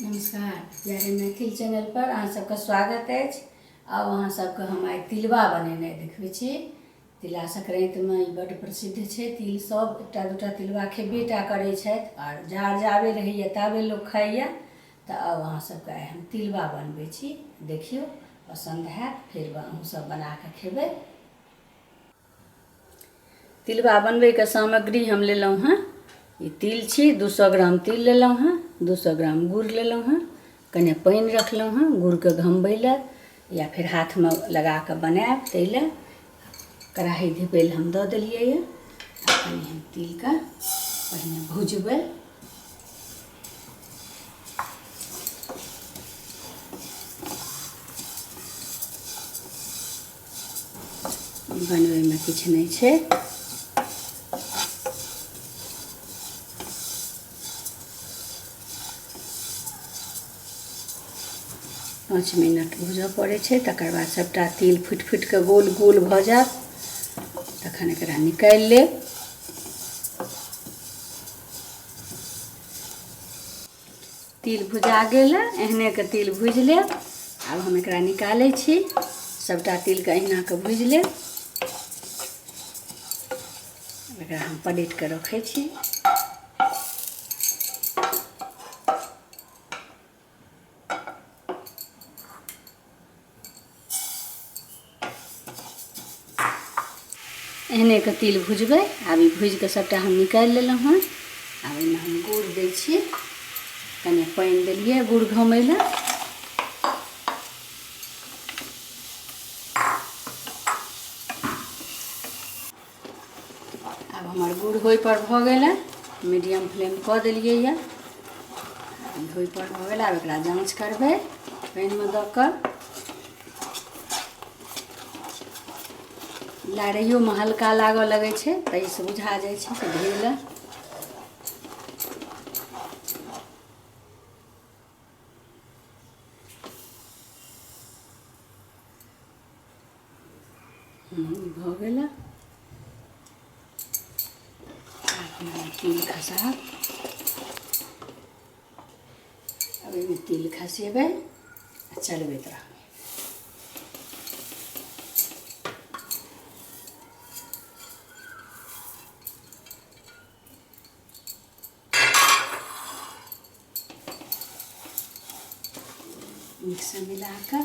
नमस्कार प्यारे मैथिल चैनल पर अहाँ सबके स्वागत अछि। आब अहाँ सबके हम आइ तिलबा बनेनाइ देखबै छी। तिला संक्रान्तिमे ई बड्ड प्रसिद्ध छै। तिल सब एकटा दूटा तिलबा खेबे टा करै छथि आर जाड़ जाबे रहैए ताबे लोक खाइए। तऽ आब अहाँ सबके आइ हम तिलबा बनबै छी, देखियौ पसन्द हैत, फेर अहूँ सब बनाकऽ खेबै। तिलबा बनबैके सामग्री हम लेलहुँ हँ, ई तिल छी, 200 ग्राम तिल लेलहुँ हँ, 200 ग्राम गुड़ लेलहुँ हँ, कने पानि रखलहुँ हँ गुड़के घमबै लए या फेर हाथमे लगाकऽ बनायब ताहि लए। कढ़ाही धिपै लए हम दऽ देलियै यऽ। आ कनि हम तिलके पहिने भुजबै। बनबैमे किछु नहि छै। 5 मिनट भूजऽ पड़ै छै, तकर बाद सभटा तिल फुटि फुटि कऽ गोल गोल भऽ जायत, तखन एकरा निकालि लेब। तिल भुजा गेल, एहने के तिल भुजि लेब। आब हम एकरा निकालै छी। सभटा तिलके अहिना कऽ भुजि लेब। एकरा हम पलटि कऽ रखै छी। एहने के तिल भुजबै। आब ई भुजि कऽ सभटा हम निकालि लेलहुँ हँ। आब एहिमे हम गुड़ दै छी। कनि पानि देलियै गुड़ घमै लए। आब हमर गुड़ होय पर भऽ गेल है। मीडियम फ्लेम कऽ देलियै यऽ। होय पर भऽ गेल। आब एकरा जाँच करबै पानिमे दऽ कऽ। लारैयोमे हल्का लागऽ लगै छै, ताहिसँ बुझा जाइ छै कि भेल। भऽ गेल। तिल खसाब। आब एहिमे तिल खसेबै आ चलबैत रहबै। नीकसँ मिला कऽ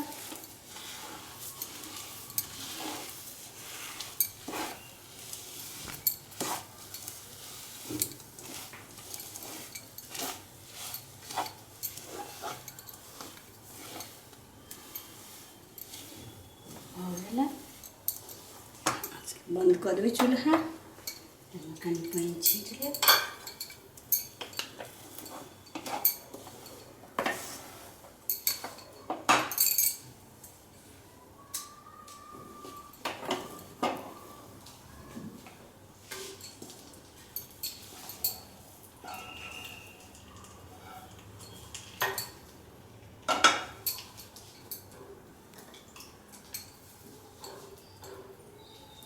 भऽ गेलै। बन्द कऽ देबै चूल्हा। एहिमे कनि पानि छीट लेब।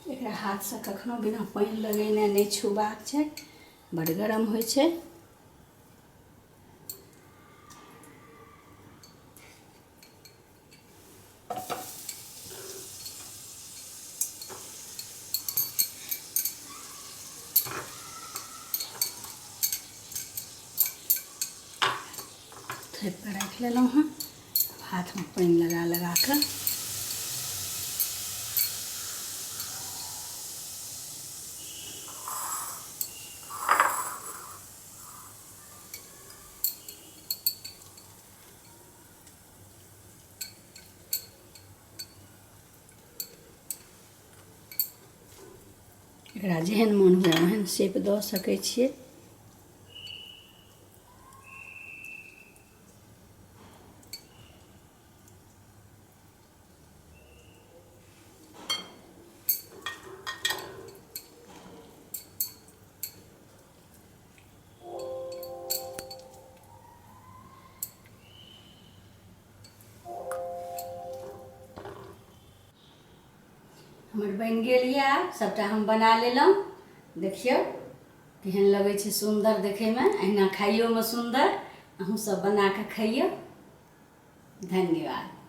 एकरा हाथसँ कखनो बिना पानि लगेने नहि छूबाक छै, बड गरम होइ छै। थोपि कऽ राखि लेलहुँ हँ। हाथमे पानि लगा लगा कऽ एकरा जेहन मोन हुए ओहन शेप दऽ सकै छियै। हमर बनि गेल यऽ, सभटा हम बना लेलहुँ। देखियौ केहन लगै छै, सुन्दर देखैमे, अहिना खाइयोमे सुन्दर। अहूँ सब बना कऽ खइयौ। धन्यवाद।